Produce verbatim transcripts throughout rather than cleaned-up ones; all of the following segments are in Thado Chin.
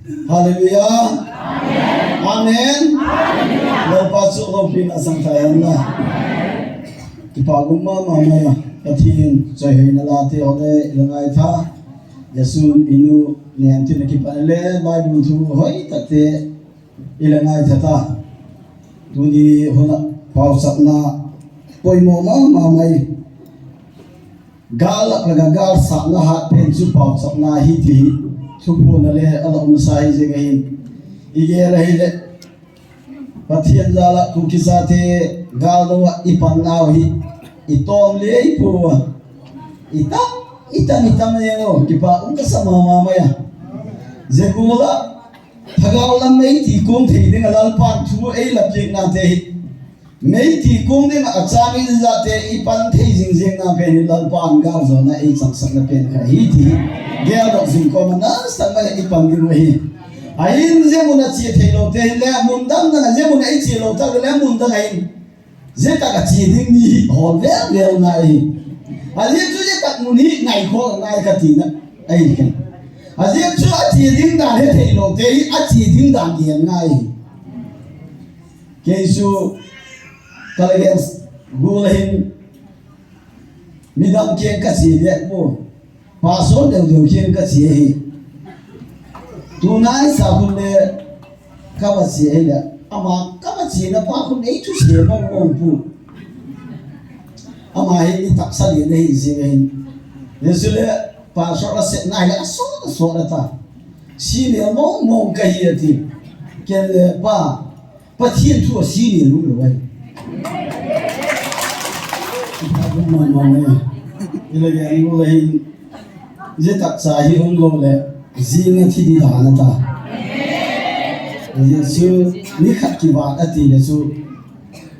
Hallelujah. Amen. Lalpa chu loupina chang tha hen lang. Kipa um mama mai a. Pathen chawihoina la te ho le i la ngaitha. Jesu inu nem tin a kipat le Bible thu hoitah te i la ngaitha ta. Tuni hun a pauchapna poimo mama mai. Gal lak le gal satna hatpen chu pauchapna ahi ti hi thuphon a le a la umsa ahi jeng ahin. I gel ahile Pathen jal a Kuki chate gal dou a i pan nau hi i tom le i pu a i tam i tam i tam jeng o, kipa um kasa mama mai a. Jeh gol a Thagau lam meiti kong thei ding a Lalpan thu ei la pekna te hi. Meiti kong ding a chang in jate i pan thei jing jeng na pen hi Lalpan gal jona ei changsakna pen kha hi ti. Gel doh jing koma nasa mai i pan ding hi. Ahin jeh mun a che thei lou te hi le mun dang dang a jeh mun a ei che lou ta le mun dang ahin. Jeh tak a che ding ni hi hol vel vel ngai hi. Ajeh chu jeh tak mun hi ngai kho ngai ka tina. Ahi ken. Ajeh chu a che ding dan he thei lou te hi a che ding dan gel ngai hi. Kei chu ka la gen gol ahin midang keng ka che ding pu. Pastor deu deu keng ka che hi. Tunai sa hun le ka va che hi le. Ama ka va che na pa hun ei thu che ma ngong pu. Ama hi ni taksa le nei che hin. Jesu le pastor a se nai le a so a so la ta. Si le mong mong ka hi ati. Ken le pa Pathen thu a si ni lung lou ai. Pathen man man ne. Ila ya ni mo la hin. Jeh tak cha hi um lou le. Jing a thi di dan a ta. Jesu ni khat kivat ati le chu.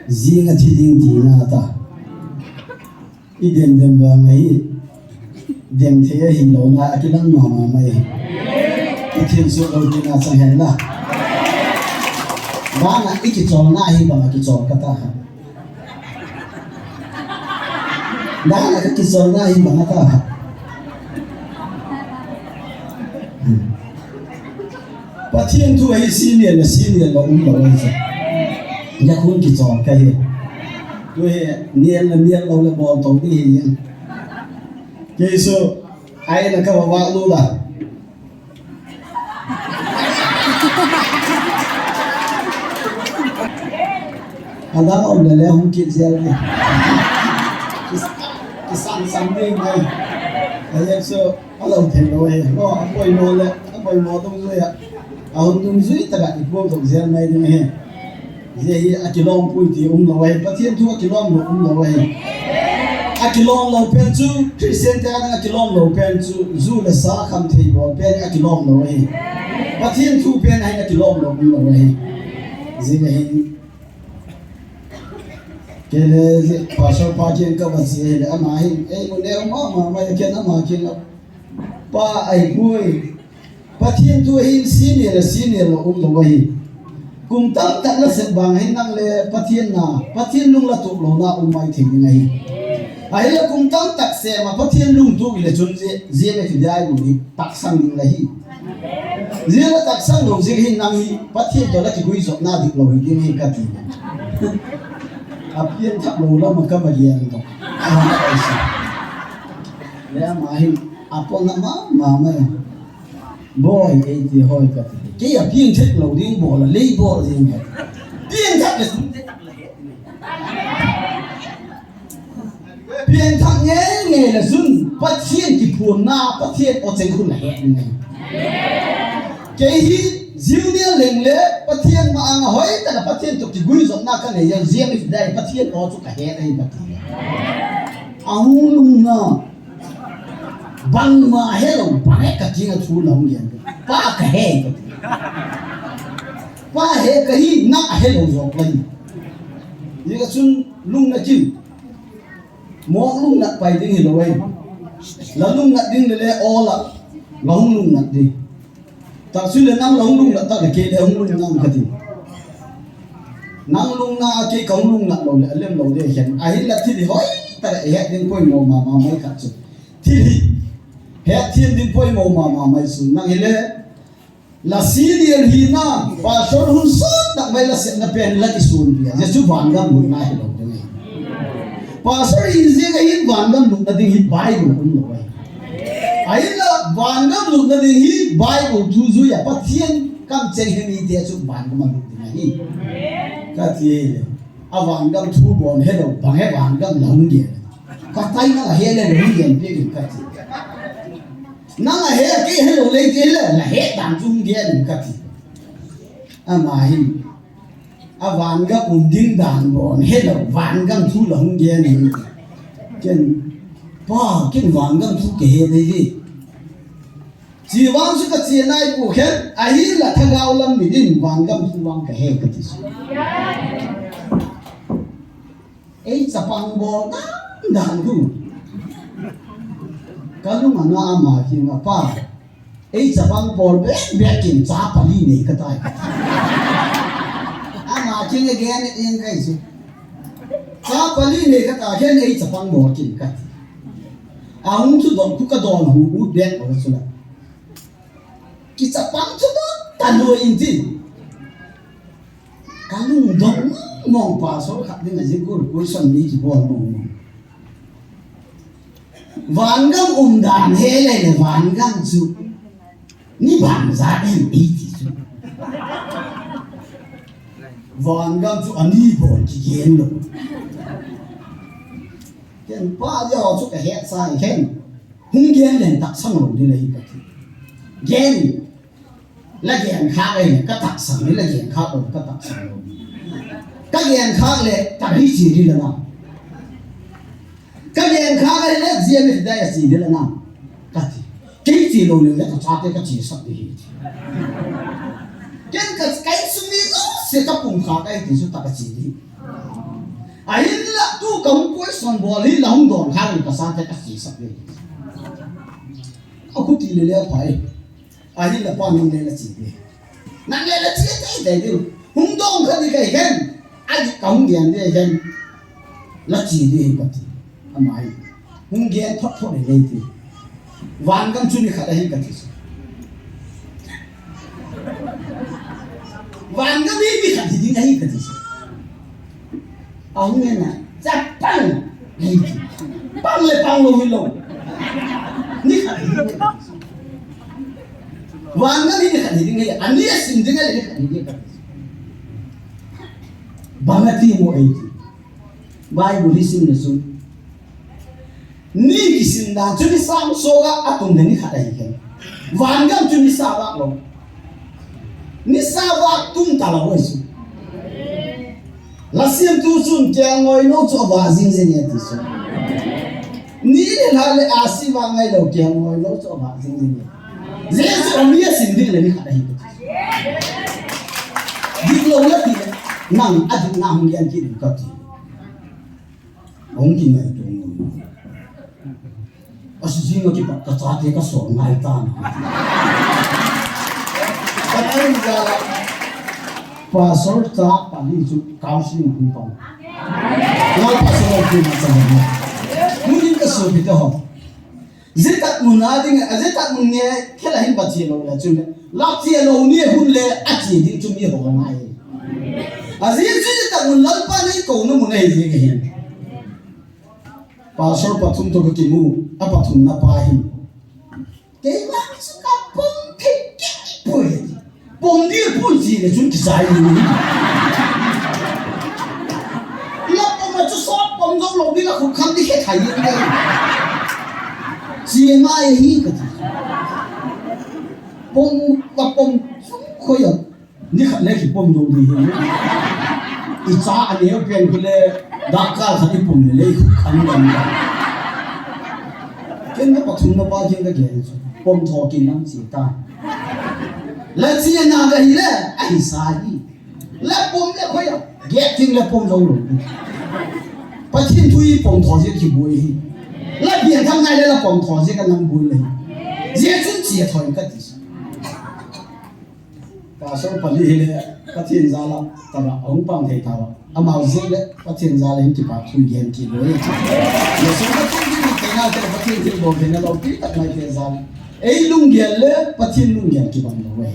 Jing a thi ding tina ta. I dem dem vang ahi. Dem thei ahi lou na a kilang mama mai. Pathen chu loupina chang hen lang. Bang a i kichol na hi bang a kichol ka ta ha. Bang a ka kichol na hi bang a ta ha. Hmm. Pathen thu hi si nial le si nial lou um lou ahi chu. Ija khun kichol ka hi. Tu hi nial le nial lou le bol to di hi. Kei chu ai na ka va va lu la. Adam om le le hung kit jel ni. Kis-, kisang sang ni mai. Ai chu A lo thei lou ahi, lo, a poimo le, a poimo dungjui a. A hung dungjui tah a i pom doh jel mai ding ahi. Jeh hi a kilom pui ti um lou ahi, Pathen thu a kilom lou um lou ahi. A kilom lou pen chu, Christian te a ding a kilom lou pen chu, ju le sa kham thei bol pen a kilom lou ahi. Pathen thu pen ahi a kilom lou um lou ahi. Jeh ahi. Kei le pastor pa kiang ka va che le ama hin, ei, mu neo mama mai ken ama kiang a. Pa ai pui. Pathen thu hin si nial le si nial lou um lou ahi. Kum tam tah na sep bang hin nang le Pathen na, Pathen lung la tup lou na um mai thei ding ahi. Ahile kum tam tah sep a Pathen lung tup le chun jeh, jeh le ti dai mu ni. Taksang ding la hi. Jeh la taksang lou jeh hin nang hi Pathen toh la kiguijopna dik lou hi ding hi kati. A pianthak lou lam a ka va gen doh. A, a si. Le ama hin a pona mama mai. Boi, ei ti hoi kati. Kei a pianthak lou ding bol a lei bol ding kati. Pianthak le sum te tak la he. Pianthak ngei ngei le chun, Pathen kiphonna, Pathen aw cheng khun la het ngei. Kei hi, Junior leng le, Pathen ma anga hoi tah a Pathen toh kiguijopna ka nei a, Junior dai Pathen aw chu ka het ahi Pathen. A hung lung na, bangma helou, bang e ka kinga thu na hung yen. Pa ka he ka. Pa he ka hi, na helou jok ka hi. Ni ka chun lung na kin. Mong lungnat pai ding hilou ahi. La lungnat ding le le aw la. La hung lungnat ding. Tah chu le nang la hung lungnat tah le kei le hung lungnat ka ti. Nang lungna a kei ka hung lungnat lou le, a lem lou le hen. Ahinla thil hi hoi tah le het ding poimo mama mai khat chu. Thil hi het thil ding poimo mama mai chu. Nang hi le La senior hina, pastor hun sot tak mai la setna pen la kisun pia. Jesu vangam lutna hilou ding ahi. Pastor hi jeng ahin vangam lutna ding hi Bible um lou ahi. Ahinla vangam lutna ding hi Bible thu jui a Pathen kamcheng hi mite chu vangam a lut ding ahi. Kati le. A vangam thu bon helou, bang he vangam la hung gen. Ka tai na la he le la hung gen pe kati. Nang a he kei helou le kei le la he dan chu hung gen kati. Ama hin. A vangam um ding dan bon helou, vangam thu la hung gen. Ken pa, ken vangam thu ka he dei ve. Chi vang chu ka chi nai pu khen, ahinla thagau lam mit in vangam thu vang ka he kati chu. Ei chapang bol dan dan hu. Ka lung a na ama khen a pa. Ei chapang bol bek bek kin cha pali nei ka tai. Ama khen a gen in kai chu. Cha pali nei ka ta khen ei chapang bol kin kati. Ahung chu don khu ka don hu u bek bol chu la. Kichapang chu don ta lo in ti. Ka lungdong mong pastor khat ding a jingkah question ni kibol mong mong. Vangam um dan he le le vangam chu ni bang jat em ei ti chu. Vangam chu ani bol kigen lou. Ken pa ya chu ka he sa khen. Hung gen len taksang lou ding ahi kati. Gen. La gen khak ahi, ka taksang, la gen khak lou, ka taksang lou. Ka gen khak le, ta hi chi ri la na. Ka gen khak ahi le, G M F dai a chi ri la na. Kati. Kei chi lou le, ka chate ka chi sak ding ahi. Ken ka, kai sum mi lo, se ka pum khak ahi, ti su ta ka chi ding. Ahinla tu ka hung question bol hi la hung don khak le, ka chate ka chi sak ding ahi. A khuti le le a phai. Ahinla pa nang le la chi ding. Nang le la chi ding ding ding. Hung don kha ding ka hi khen. Ahi ka hung gen ding khen. La chi ding kati. Ama hi. Hung gen thot thot le le ti. Vangam chu ni khat ahi kati. Vangam hi ni khat hi ding ahi kati. Ahung ngen a, chapang. Pang le pang lou hilou. Ni khat hi. Vangam ni khat hi ding ahi, ani a sim ding ahi, ni khat hi ding. Bang a ti mo ei ti. Bible hi sim le sun. Ni kisin dan chu ni sang so ga atum le ni khat ahi khen. Vangam chu ni sa vak lou. Ni sa vak tum ta lou ahi chu. La siam tu chun kelngoi nou chu ava jing jing e ti chu. Ni le la le a si vang ngai lou kelngoi nou chu ava jing jing e. Jesu a mi a sim ding le ni khat ahi ti chu. Dik lou la ti le nang a dik na hung gen ki ding ka ti. Hung ki ngai tu. Asijing a kipat ka chate ka sol ngai tan. Ka nai jal a. Pastor cha pali chu counseling hung pang. Ngai pastor ki ma cha. Hung in ka so bi ta ho. Jitak mun a ding, a jitak mun nge khela hin pa chi lou le chu le. Lak chi lou ni hun le a chi ding chu mi ho ngai. A ji chu jitak mun Lalpa nei kouna mun ahi ji ka hin. Pastor pathum toh ka kimu, a pathumna pa hin. Keima chu ka pom thei kei poi. Pom ding poi ji le chun kisai ni. La pom a chu sot pom dong lou ni la khu kham di khe thai ni. Ji ma e hi ka ti. Pom, la pom chu khoi a. Ni khat le kipom dou ding hi. I cha a neo pen khu le, dak kal khat i pom le le i khut khang dam dam. Ken ka pathumna pa ken ka gen chu. Pom tho kin nang chi ta. La chi na ka hi le, a hi sa hi. La pom le khoi a. Get thing le pom dou lo. Pathen thu i pom tho je kiboi hi. La pian tham ngai le la pom tho je ka nang boi le. Je chun chi a thoi ka ti. Pastor pali hi le, Pathen jal a, tara, ahung pang thei tava. Amau jeh le, Pathen jal a hin kipa thu gen kit lou. Jesu Pathen thilbol theina te, Pathen thilbol theina loupi tak mai te jal. Ei lunggel le, Pathen lunggel kibang lou e.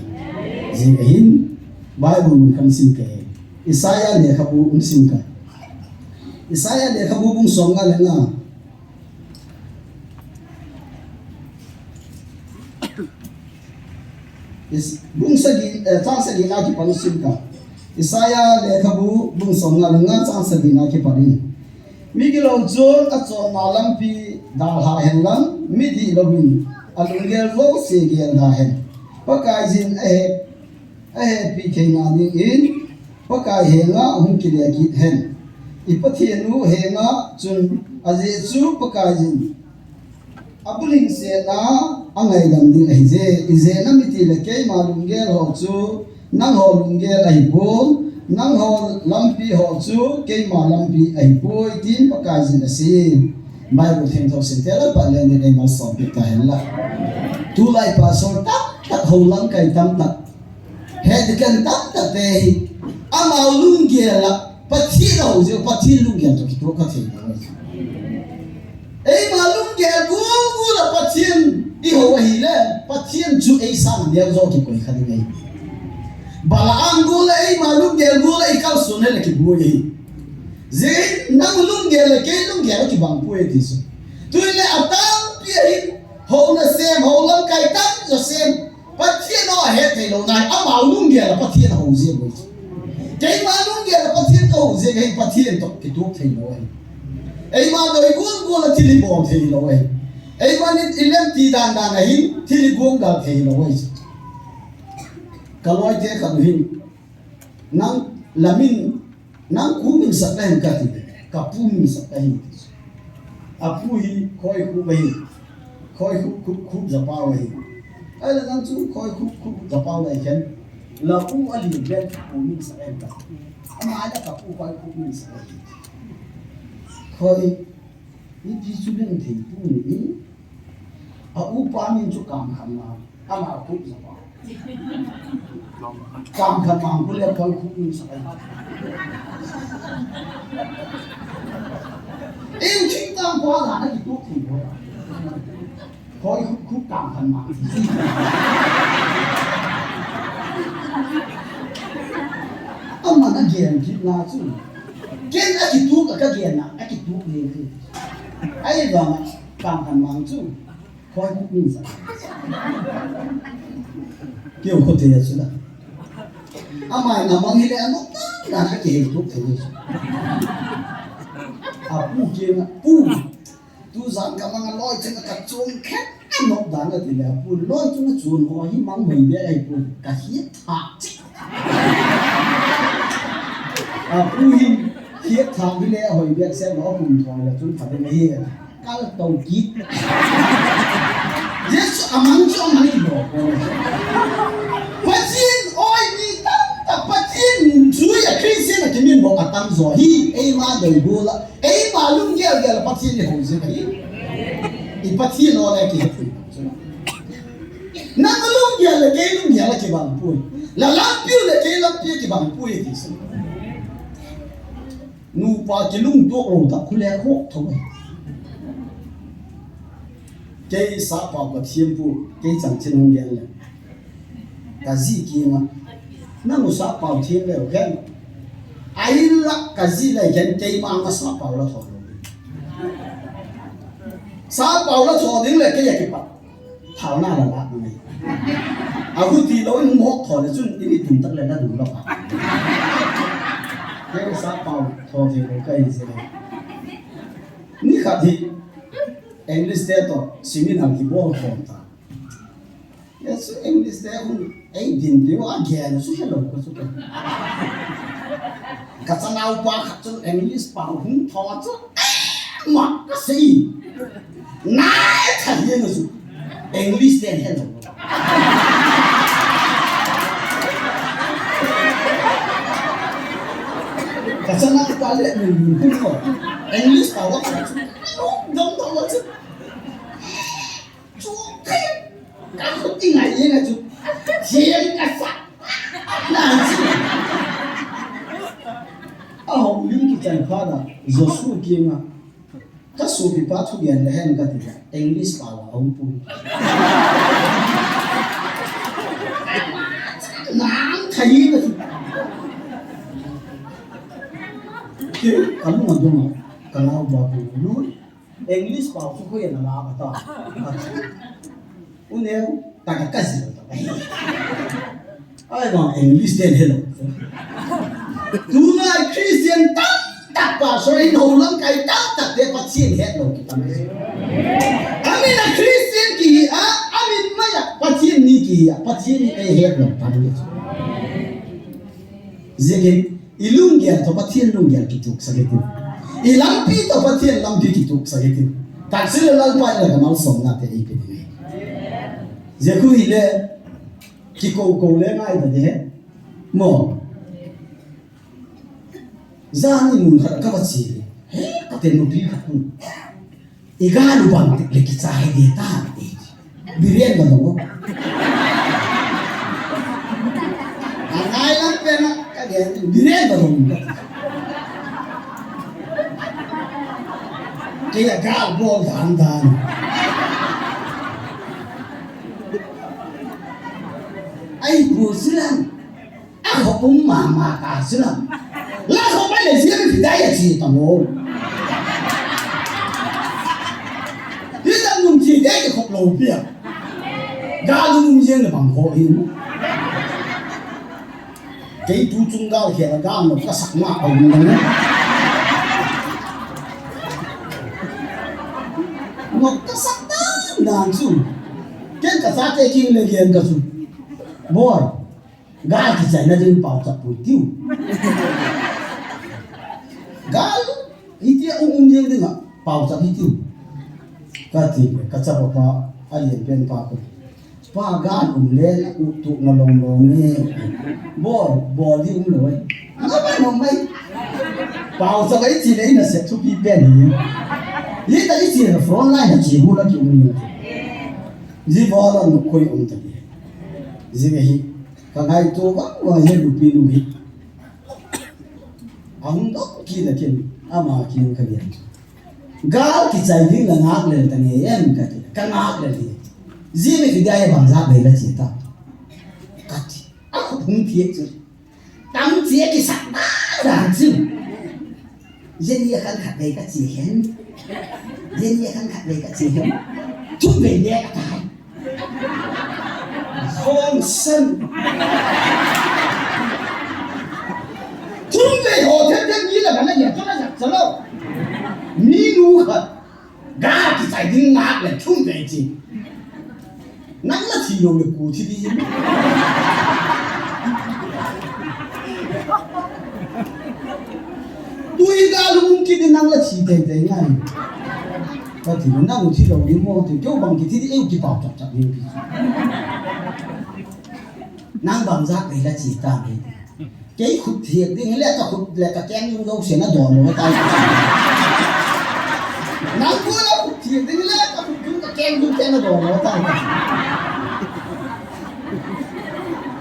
Jing ahin, Bible mun khat sim kei. Isaiah lekhabu um sim kei. Isaiah lekhabu bung somnga le nga. Is, bung sagi, eh, chang sagi na kipan sim kei. Isaiah lekhabu bung somnga le nga chang sagi na kipan in. Migilou chun achonna lampi dalha hen lang, midih louvin alunggel jouse gelda hen. Pakaiyin ahe, ahepi theina dingin, Pakai henga hung kile kit hen. I Pathen u henga chun ajeh chu Pakaiyin abulhingsetna angaidam ding ahije. Ijeh inem itile keima lunggel ho chu nangho lunggel ahipon, nangho lampi ho chu keima lampi ahipoi, tin Pakaiyin asei. Bible thengtho simte le pa le ni nei malsom peh tahen la. Tulai pastor tamtah, ho lamkai tamtah, head deacon tamtah te hi, amau lunggel a Pathen ahou jeh, Pathen lunggel toh kitoh kathei lou. Eima lunggel gulgul a Pathen ihou ahile, Pathen chu eisang neo jo kikoi kha ding ahi. Balaam gul a eima lunggel gul a ikalson le kiboi ahi. Jeh nang lunggel le kei lunggel kibang poi ti chu. Tuin le atampi ahin, houna sem, hou lamkai tamjo sem. Pathen ho ahet thei lou nai, amau lunggel a Pathen ahou jeh boi chu. Keima lunggel a Pathen kahou jeh ahi, Pathen toh kitoh thei lou ahi. Eima doi gulgul a thil ibol thei lou ahi. Eima ni ilen ti dan dan ahin, thil igong gal thei lou ahi. Kaloi te khat u hin, nang lamin, nang khu min sak tahen kati, kapu min sak tahen. Apu hi Khoikhup ahi. Khoikhup, Khup, Khup japa ahi. Ahile nang chu Khoikhup, Khup japa lai khen. La u ali ben kapu min sak tahen kati. Ama la kapu Khoikhup min sak tahen. Khoi, ipi chu leng thei pu ni. A upa min chu Kamkhanmang. Ama Khup japa. Kamkhanmang khu le Khoikhup min sak tahen. In thingtang pa la na kitoh thei ho. Khoikhup, Khup, Kamkhanmang. Ama na gen kit na chu. Ken akitoh a kagen na, akitoh le. Ahivang Kamkhanmang chu. Khoikhup min sak. Keu khote ya chu la. Amai na mang hile ano ta na ka ke tu ke. Apu ke na pu. Tu jan ka mang a loi chun ka chun khe. Ano dan ati le apu loi chun ka chun ho hi mang mai be ai pu. Ka hi tha chi. Apu hi hi tha hile hoi be se lo kum thoi le chun pha de hi. Kal to kit. Jesu amang chu amang hi bol. Pathen oi mi tamtah, Pathen jui a Christian a kimin bol atam jo hi, eima doi bol a, eima lunggel gel a Pathen ihou jing hi. I Pathen o le kihe pui. Nang lunggel le kei lunggel a kibang pui. La lampiu le kei lampiu kibang pui ti chu. Nupa kilungtoh lou tah khu le khoh tho e. Kei sappao ka thiam pu, kei chanchin hung gen le. Ka ji kiang a. Nang u sappao thiam le u hen. Ahinla ka ji le gen keima nga sappao la tho lou. Sappao la tho ding le kei a kipat. Thao na la la ngai. A hu ti lou in hung hok tho le chun in i tum tak le na dum la pa. Kei sappao tho thei lou ka hi se. Ni khat hi English te toh seminar kibol khom ta. Ye chu English te hung ei din pi wa gen chu hello ko chu ke. Ka chanau pa khat chu English pa hung tho chu. Ma ka sei. Na e tha ye no chu. English te hello. Ka chanau pa le mi hung tho. English pa wa khat chu. Dong dong wa chu. Chu thei. Ka khu ti ngai ye na chu. Thiem ka sa. Na chu. A hong lim kichai pha na. Joshua kiang a. Ka sopipa thugen le hen kati le. English pao a hung pu. Nang thai na chu. Ke, ka lung a dung a, ka lau ba bu lu. English pau chu koi na la ka ta. U neu, ta ka ka si ta. Ai ba English den hello. Tuna Christian tam tak pa, sorry, no lang kai tam tak te Pathian het lo ki tam. Amin a Christian ki a, amin maya Pathian ni ki a, Pathian ni kai het lo tam. Ziakin, i lunggel toh Pathian lunggel kituak sah kit in. I lampi toh Pathian lampi kituak sah kit in. Taksi le Lalpa in la ka malsomna te ei pe ding ahi. Zia khu hile, kikou kou le ngai ta ding ahi. Mo. Zani mun khat ka va chi. He, ka te nupi khat. I ga lu bang te le kichai de ta. Biren ba dong. A ngai lang pe na ka de biren ba dong. Ke ya ga bol dan dan. Ai bu silang. A khop um mama ta chu lam. La khop mai le zia mi dai a chi ta mo. Hi ta mun chi dai ka khop lo pia. Ga lu mun zia le bang ho hi. Kei tu chung ga khia la ga mo ka sak ma ka um na. Mo ka sak ta nan chu. Ken ka sa te king le gen ka chu. Boy. Gal kichaina ding pauchap pui tiu. Gal, hitia um um ding dinga, pauchap hi tiu. Ka ti, ka chapa pa, a lian pen pa ko. Pa gal um le, u tu na long long ni. Bol, bol di um lo ai. Nga ba no mai. Pauchap ai chi le na se thupi pen ni. Hita i chi na front line na chi hu la ki um ni. Ji bol la no koi um ta ni. Ji hi. Ka ngaito vang vang hi nupi nu hi. Ahung dong kit a kin, ama kin ka lian. Gal kichai ding la ngak lel ta nge em ka ti, ka ngak lel hi. Ji mi ki dai bang za bei la chi ta. Ka ti, a khu phung thiek chu. Tam chi a kisak ta dan chu. Jeni a khan khat vei ka chi hen. Jeni a khan khat vei ka chi hen. Thum vei le ka tai. Khon sen. Thum vei ho them them ni la ka na ya to na ya chalo. Mi nu khat. Ga kichai ding ngak le thum vei chi. Nang la thi lo le ku thi di. Tui ga lung kit di nang la thi tei tei ngai. Ka ti nang thi lo di mo ti keu bang kiti di eu kipau chap chap ni. Nang bang za pe la chi ta ni. Kei khut thiek ding le ka khut le ka keng lung lo se na don lo tai. Nang ko la khut thiek ding le ka khut lung ka keng lung ke na don lo tai.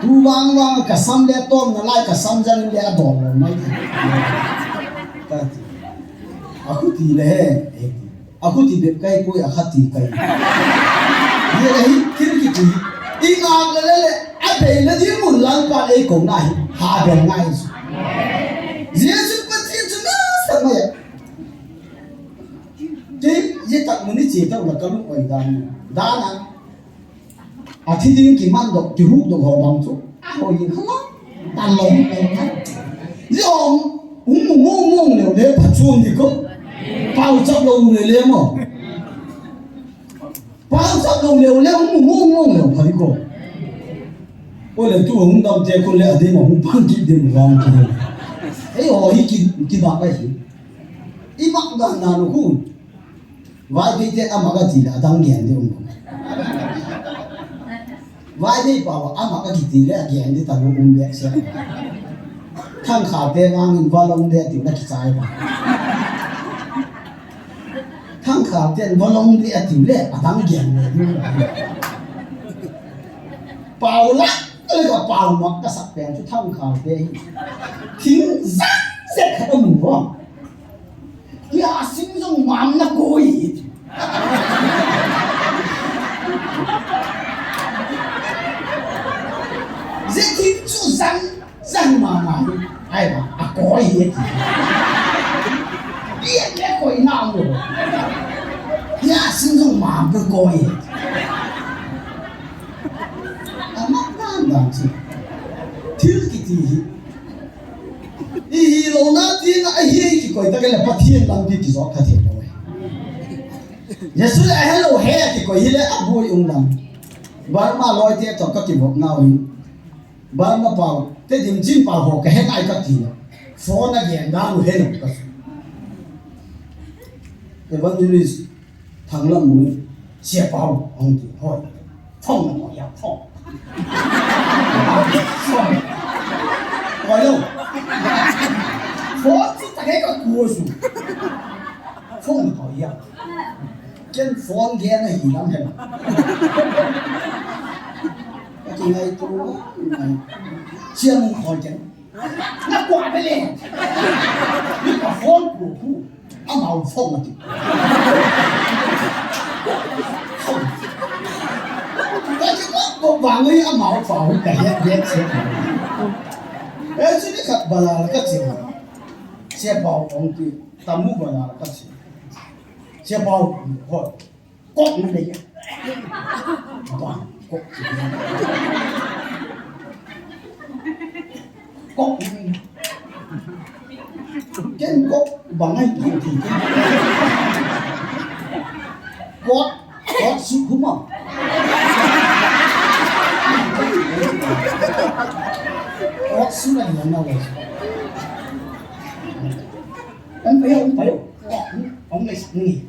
Tu vang vang ka sam le tom na lai ka sam jan le a don lo mai. Ka ti. A khu ti le he. A khu ti bep kai poi a khat ti kai. Ye la hi thil kiti. I ngak le le le. A bei na ding mun Lalpa ei ko na hi. Ha bel ngai su. Jesu Pathian chu na sa mai. Ke ye tak mun ni che ta la ka lu oi dan. Dan a. A thi ding kiman dok, kihuk dok ho bang chu. A ho yin hala. Ta long long na. Yo, um mu mu mu le le pa chu ni ko. Pau chap lo le le mo. Pau chap lo le le um mu mu mu le pa ni ko. Ko le tu hung dam te ko le a de mo hung pan ki de mo wang ki. Ei ho hi ki ki ba ka hi. I mak dan na no ku. Vaiphei te ama ka ti le a dang gen di um. Vaiphei pa ama ka ti le a gen di ta um bek se. Thang kha te vang in va long de ti na ki chai ba. Thang kha te va long de ti le a dang gen le di. Pau la le ka pau ma ka sak pen chu thang kha te. Thing zak zek ka mu ba. Kia sing jong mam na koi. Zek thing Biak le koi nau lo. Ya sin jong ma pe koi. Ama dan dan chi. Thil kiti hi. Ihi lo na ti na ahi kikoi ta kele Pathen lampi kijot kha thei lo. Jesu le ahe lo he kikoi hi le aboi um lam. Burma loi te to ka kivop nau hi. Burma pau, Tedim Chin pau ho ka he ngai ka ti lo. Phone a gen dan u he lo ka. Evangelist Thanglammun, Sia Pau, hung ti, hoi. Phone na ko ya, phone. Phone. Hoi lo. Phone chu ta ke ka ku su. Phone na ko ya. Ken phone gen ahi lam he. Ka ti ngai tu, ngai. Sia mung khoi ken. Na kua be le. Ni ka phone ku ku. Amau phone ati. Ka ti ko ko bang ni amau phone ka he he che. E chu ni khat bala ka che. Che bau ong ti. Tamu bala ka che. Che bau ho. Kok na dei. Bang, kok. Kok na dei. Ken kok bang ai tu ti. Kok, kok su kuma. Kok su na yang na wa. Ang payo, ang payo. Kok, ang les ni.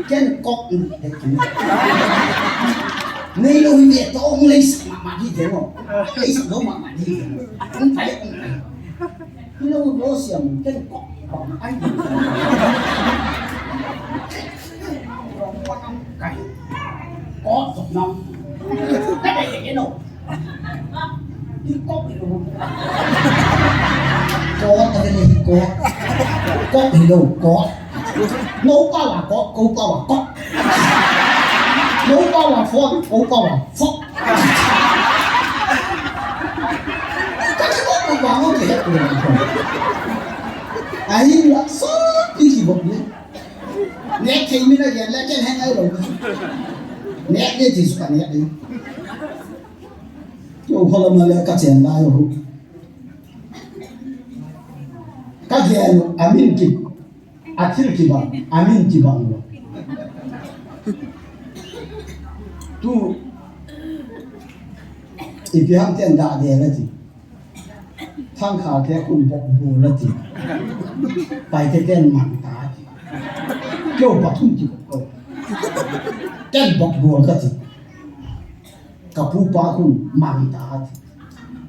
Ken kok ni, he ken. Nei lo hi ve to ong lei sak ma ma di de mo. Lei sak lo ma ma di de mo. Ong pai, ong pai. Ni lo lo siam ken kok. Ai. Kai. Kok tok nong. Ka dei ke no. Hi kok hi lo. Kok, ka dei hi kok. Kok hi lo, kok. No power kok, ko power kok. No power phone, ko power phone. Ka dei kok ko power ke he ko. Ahi la so pi ki bok ni. Nek thei mi na gen le ken heng ai lo. Nek le ti su ka nek ni. Yo, kholam le ka chen lai u. Ka gen u, amin ki, athil kibang, amin kibang lo. Tu, ipi ham ten da de la ti. Thangkhal te kun bok bol la ti. Paite ten Mangta ti. Keu pathum ti ko. Ten bok bol ka ti. Ka pu pa kun Mangta ti.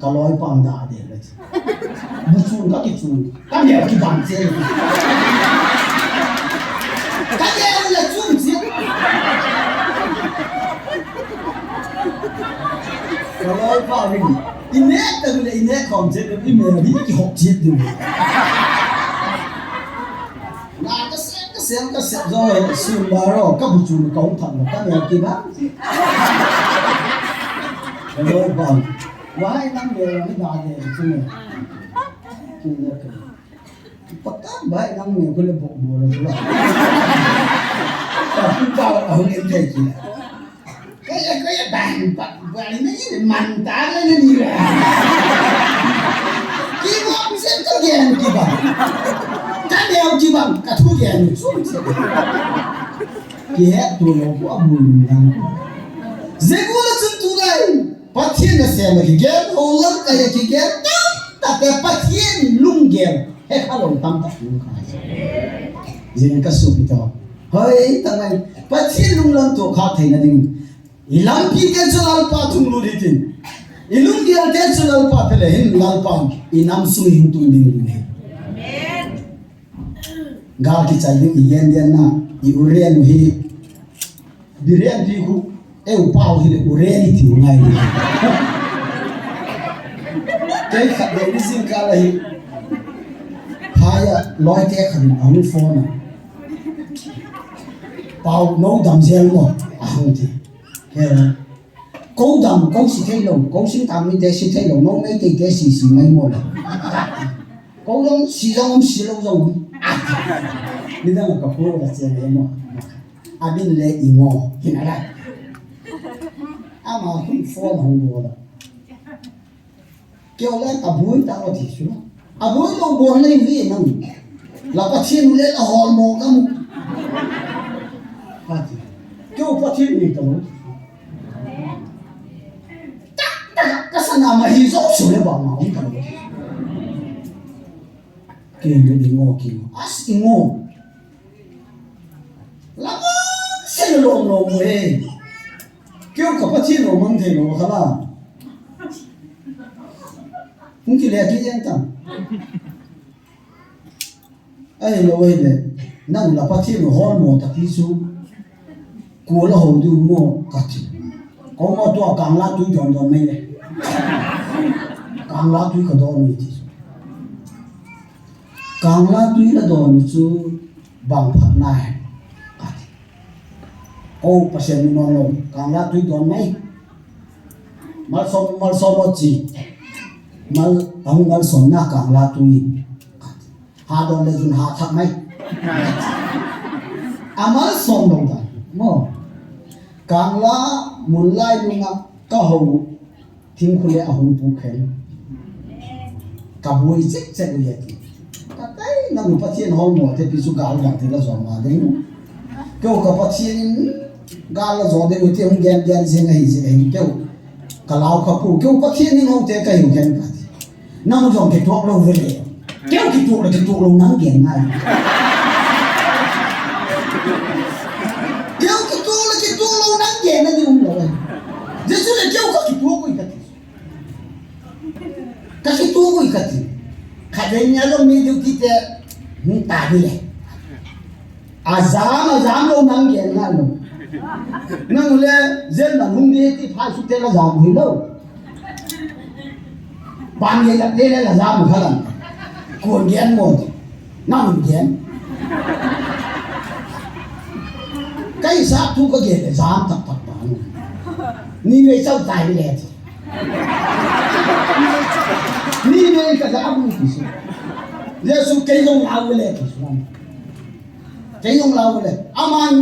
Ka loi pa Dade la ti. Bu chun ka kichun. Ka neo kibang che. Ka neo la chun che. Ka loi pa ring. I nek tang le, i nek khom chet le, i mel hi kihop chet le. Na ka sel, ka sel, ka sel zo, sun ba ro, ka bu chu ka hung thak lo, ka mel kibang. Ka loi pa. Wahai nang mel hi da de chu ne. Chu ne ka. Pakka bai nang me ko le bok bol la. Ka pu pa a hung en thei ki. Ka ya, ka ya bang, bang, bang ni ni man ta le ni ni. Ki bok se to gen ki bang. Ka neo ki bang, ka thu gen ni. Ki he tu lo ko a bu ni nang. Ze ko la chun tu lai. Pathen nasem a kigen, holam a kigen, tamtah te Pathen lunggel, he kha lou tamtah lungkham. Jing ka supi to. Hoi, tangai, Pathen lunglam toh kha theina ding. I lampi te chu Lalpa thunglut hitin. I lunggel te chu Lalpa pe le hin Lalpa i nam sung hing tung ding hi. Gal kichai ding i yen yen na, i u rian u hi. Biren ti khu, e u pau hi le u rian i ti u ngai ni. Kei khat dei ni jing kal a hi. Phai a loi te khat in a hung phone a. Pau no dam jeng mo, a hung ti. He. Kou dam, kou si thei lou, kou sing tang mite si thei lou, nou Meitei te si si mai mo lou. Kou jong si jong um, si lou jong um. Nidang a ka pu la che le mo. Abin le Ingo, hin a la. Ama hun phone hung bol a. Keu le aboi ta lo ti chu. Aboi lou bol nei vi nang. La Pathen le la hol mo kam. Ati. Keu Pathen ni ta lo. Tak tak ka sana ma hi jo su le ba ma hung ta lo. Keu le Ingo ki. As Ingo. Lamang se lom lom he. Keu ka Pathen lou mang thei lou kha la. Hung kile ki jeng tam. Ahilou ahile. Nang la Pathen hol mo ta ti chu. Kua la hou diu mo ka ti. Kou ma tua Kangla tui don don mai le. Kangla tui ka don mai ti chu. Kangla tui la don chu bang phat nai. Kou Pathen mi non lou, Kangla tui don mai. Malsom, malsom o chi. Mal, ahung malsom na Kangla tui. Ha don le jun ha thak mai. A malsom lou ta. Mo. Kangla mun lai lunga ka hou. Thingkhu le ahung pu khen. Ka bui chek chek u le ti. Ka tai na mu Pathen hol mo te pi chu gal dang ti la jom ma ding. Keu ka Pathen in gal la jom ding ti hung gen gen jing ahi jing ahi keu. Ka lau ka pu keu Pathen in hung te ka hiu khen ka ti. Nang jong kituak lou ve le. Keu kituak le kituak lou nang gen ngai. Keu kituak le kituak lou nang gen na ni um lou. Jesu le keu ka kituak u ka ti. Ka kituak u ka ti. Ka den ya lo mi du ki te. Hung ta ni le. A jam, a jam lou nang gen ngai lou. Nang le, zel na hung di ti phai su te la jam hi lou. Ban ye la te le la jam kha lang. Kuan gen mo. Nang gen. Kai sa tu ka gen le jam tak tak ba. Ni ve chau tai le. Ni ve ka jam ni ti su. Jesu kei jong lau le ti su. Kei jong lau le. Aman,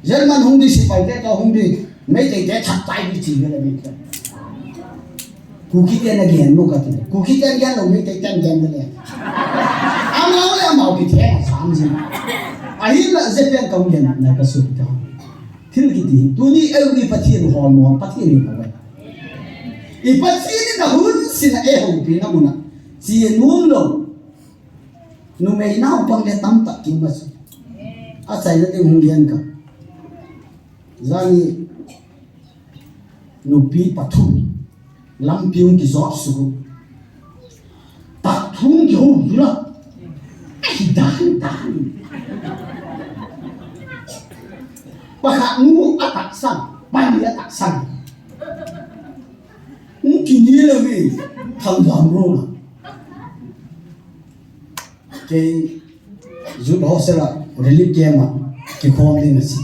German hung di sipai te to hung di. Meitei te thak tai di chi le Meitei. Kuki te na gen mo ka ti. Kuki te gen lou Meitei te gen le. Amau le amau ki the na sam jin. Ahin la je pen ka gen na ka su ta. Thil kiti. Tuni eu ni Pathen hol mo Pathen ni mo. I Pathen ni na hun sin a e houpi na muna. Chi num lou. Numei naupang le tamtah kium a chu. A chaina ding hung lian ka. Jani nupi pathum lampi hung kijot su. Pathum kihou jula. Ai dan dan. Pakhat nu a taksang, pani a taksang. Hung kini le mi thang jam ro na. Kei youth hostel a relief camp a kikhom ding asi.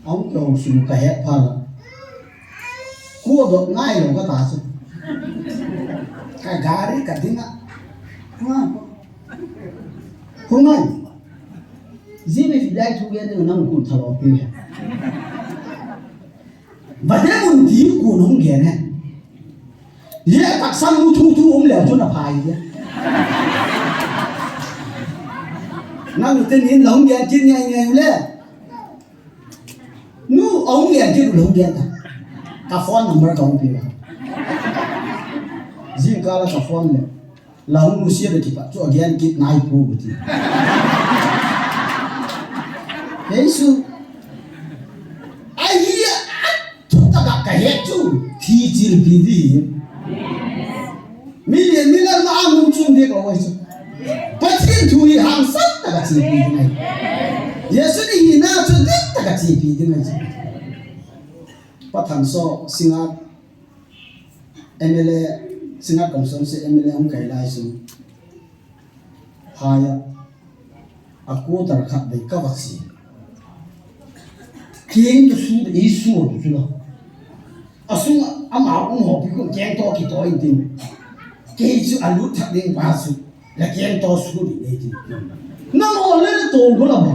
Ahung kihou su ka het pha la. Kua dot ngai lou ka ta chu. Ka gari ka ding a. Hung ngai. Ji me fi dai thu gen ding nang ku tha lo pi. Vade mun ti ku nung gen he. Ye taksang nu thu thu um le chu na phai ye. Nang te nin la hung gen kin ngai ngai le. Nu hung gen kin la hung gen ta. Ka phone number ka hung pi la. Jing ka la ka phone le. La hung nusia le kipat chu a gen kit nai pu bu ti. Jesu. Ai hi a thu ta ka ka he chu. Thi chil pi di. Mi le mi la ma hung chung de ko wai chu. Pathen thu hi hang sat ta ka chi pi di nai. Jesu ni hi na chu de ta ka chi pi di nai chu. Pathan so singa M L A, Singngat constituency M L A hung kai lai su. Haya, a quarter khat bei ka va si. King tu su, i su tu su lo. Asung ama um ho pi kun keng to kito in tin. Kei chu alut thak ding ba chu. La keng to su ni nei tin. Nang ho le to go la ba.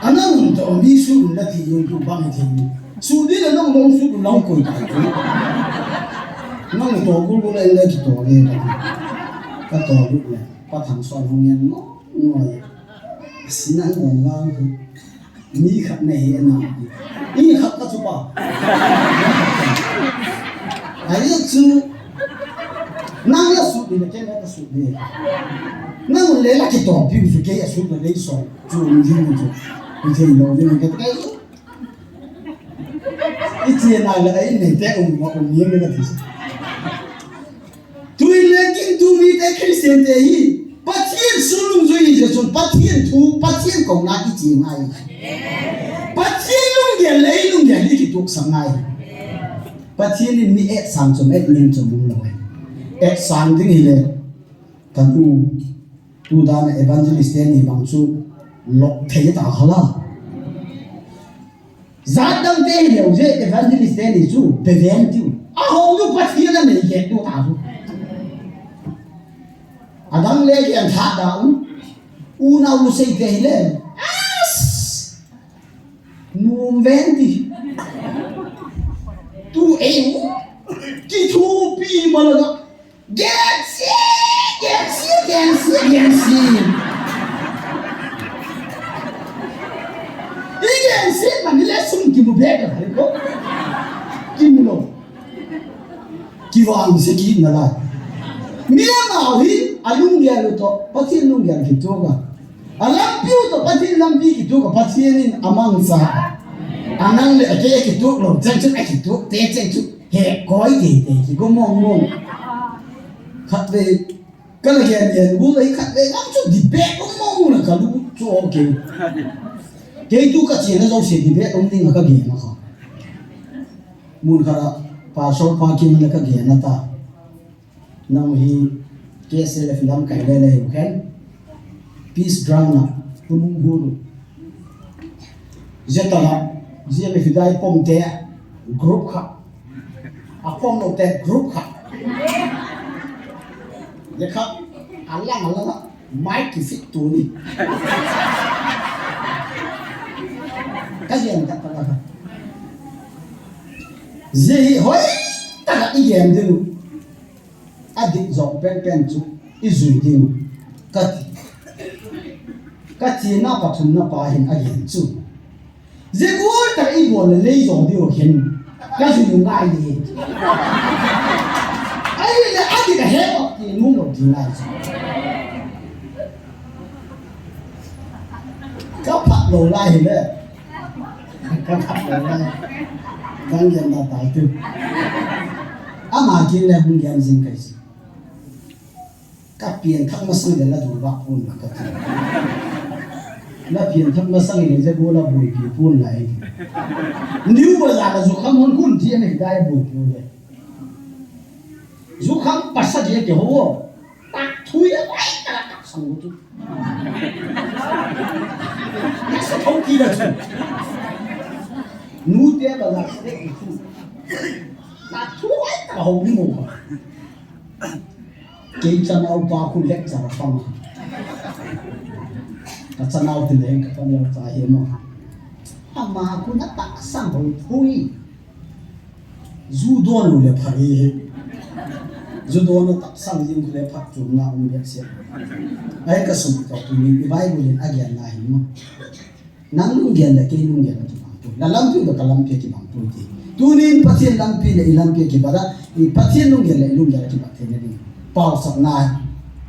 Anang to mi su na ti yung tu bang tin. Su di la nang long su long koi ta. Nang to go go la le to le. Ka to lu le. Pa thang son hong yan no. No. Sinang ong lang. Mi khat na hi na. I khat ka chu pa. Ai chu. Nang la su ni na ken la su ni. Nang le la ki to pi su ke ya su na le so. Chu ni ni chu. Ni thei lo ni ka kai. I chi na la ai ne te um ma um ni ni ka ti. Tuin le kin tu mite Christian te hi Pathian sung lungjui hi jeh chun Pathian thu, Pathian kouna i chi ngai. Pathian lunggel le i lunggel i kituksah ngai. Pathian in mi etsang chom, et nin chom um lo. Etsang ding hi le kan u tu dan evangelist te ni bang chu lok thei ta khala. Jat dang te hi leu je evangelist te ni chu pe ven tiu. A ho nu Pathian a nei ke tu ta chu. A dang le ke an tha da u. U nau lu sei te hi le. As! Num ven ti. Tu ei u. Ki thu pi ma la da. Gensi, gensi, gensi, gensi. I gensi mani le sum kimu bek a ko. Kimu lo. Kivangse kit na lai. Mi amau hi alunggel u to, Pathian lunggel kituka. Alampi u to, Pathian lampi kituka, Pathian in amangcha. Anang le ake kituk lo, cheng chu akituk, te cheng chu. He, koi te te, ki go mong mong. Khat ve, ka la gen gen, bu le khat ve, ngam chu di bek mong mong na ka lu chu okay. Kei tu ka chi na zo se di bek um ding ka gen na ka. Mun khat a, pa so pa ki na ka gen na ta. Nang hi K S L F lam kai le le hu khen. Peace ground na, tu mung hu lu. Zetala, Zetala fidai pom te, group kha. A pom lo te, group kha. Ye kha, alang alang, mai ki fit tu ni. Ka yen ka ta la. Ze hi hoi, ta ka i yen de lu. A dik jong penpen chu i jui ding ka ti. Ka tina pathumna pa hin a gen chu. Ze gol ta i bol le lei jong diu hin ka jui ngai ni. Ai le a dik a he o ti nu lo ti ngai chu. Ka phat lo lai hi le. Ka phat lo lai. Kan gen na tai tu. Ama kin le hung gen jing kai si. Ka pian thak masang le la du ba pun la ka ti. La pian thak masang le je go la bui pi pun lai. New Bazar la jukham hon kun ti ne dai bui pi le. Jukham pasa je ke ho. Tak thui a bai ta la tak sang tu. Nasa thong ki la chu. Nu te ba la se ki chu. Na thu ai ta ho ni mo. Kei chanau pa khu lecture a pang. Ka chanau ti leng ka panel cha hi mo. Ama khu na tak sang ho thui. Ju don u le pha hi. Ju don u tak sang jing khu le pha chu na um le se. Ai ka sum to tu ni Bible in a gen na hi mo. Nang lunggel le kei lunggel a kibang poi. Na lampi le ka lampi a kibang poi ti. Tunin Pathian lampi le i lampi a kibang a, i Pathian lunggel le i lunggel a kibang thei na ding. Pausapna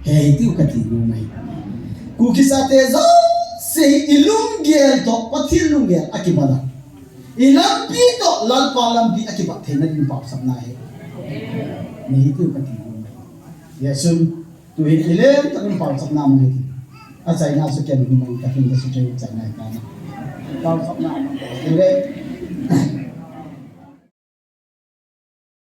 he hi tiu ka ti nu mai. Kuki sate jouse hi i lunggel to Pathian lunggel a kibang a. I lampi to Lalpa lampi a kibang thei na ding pausapna he. Ni hi tiu ka ti nu mai. Yesun. Tu hi i lem tak in pausapna mang hi ti. A chaina chu ken hi mang tak in ka su ken chaina ka na. Pausapna mang hi le.